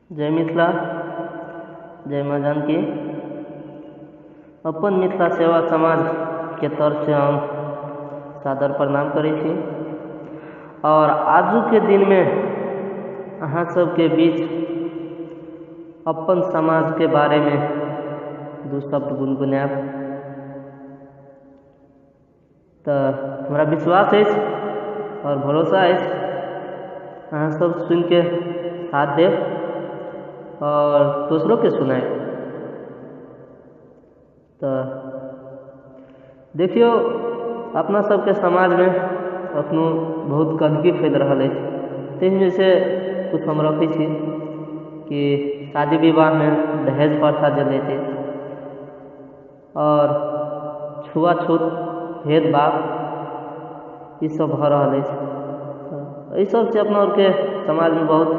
जय मिथिला, जय माँ जानकी। अपन मिथिला सेवा समाज के तरफ से हम सादर प्रणाम करै छी। और आजू के दिन में अहाँ सबके बीच अपन समाज के बारे में दू शब्द गुनगुनायब तो हमरा विश्वास अछि और भरोसा अछि अहाँ सब सुन के साथ देब और दोसरों के सुनायब। तो देखियो, अपना सबके समाज में अखनो बहुत गंदगी फैल रहल अछि, ताहिमे से कुछ हम रखै छी कि शादी विवाह में दहेज प्रथा चलैत अछि और छुआछूत भेदभाव ई सब भऽ रहल अछि। एहि सबसे अपना आरके समाज में बहुत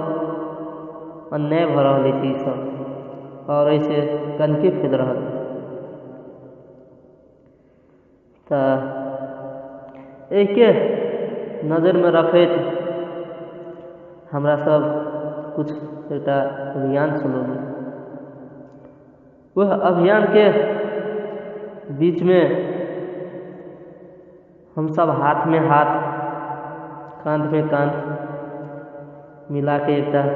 अन्याय भऽ रहल अछि ई सब, और एहिसे गंदगी फैल रहल अछि। तऽ एहिके नजरिमे रखैत हमरा सब कुछ एकटा अभियान चलौलहुँ। वह अभियान के बीच में हम सब हाथ में हाथ, कांध में कांध मिला के एकटा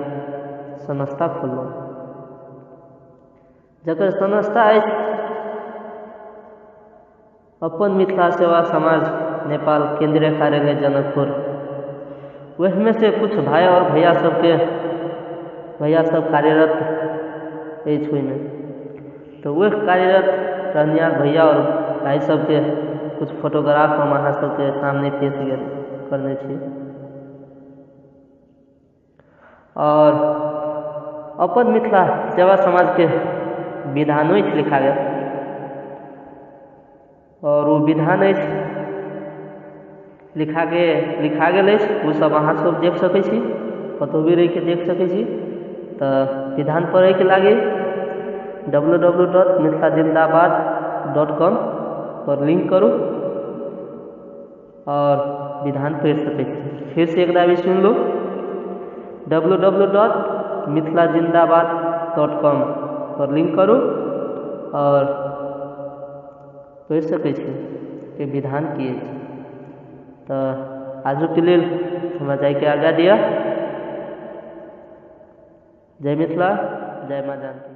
संस्था खोललहुँ, जकर संस्था अछि अपन मिथिला सेवा समाज नेपाल केंद्रीय कार्यालय जनकपुर। वह में से कुछ भाई और भैया सबके भैया सब कार्यरत अछि ओहिमे, तो वह कार्यरत रहनिहार भैया और भाई सबके कुछ फोटोग्राफ हम अहाँ सबके सामने पेश करने छी। और अपन मिथिला सेवा समाज के विधानो अछि लिखा गेल, और वो विधान अछि लिखा गेल अछि, ओ सब अहाँ सब देख सकै छी, कतौ भी रहिके देख सकै छी। तऽ विधान पढ़ैके लागी www.mithilajindabad.com पर लिंक करू और विधान पढ़ि सकै छी। फिर से एक दाबी सुनि लू, www.mithilajindabad.com पर लिंक करू और पढ़ि सकै छी कि विधान की अछि। तऽ आजुके लेल हमरा जाइके आज्ञा दिअ। जय मिथिला, जय माँ जानकी।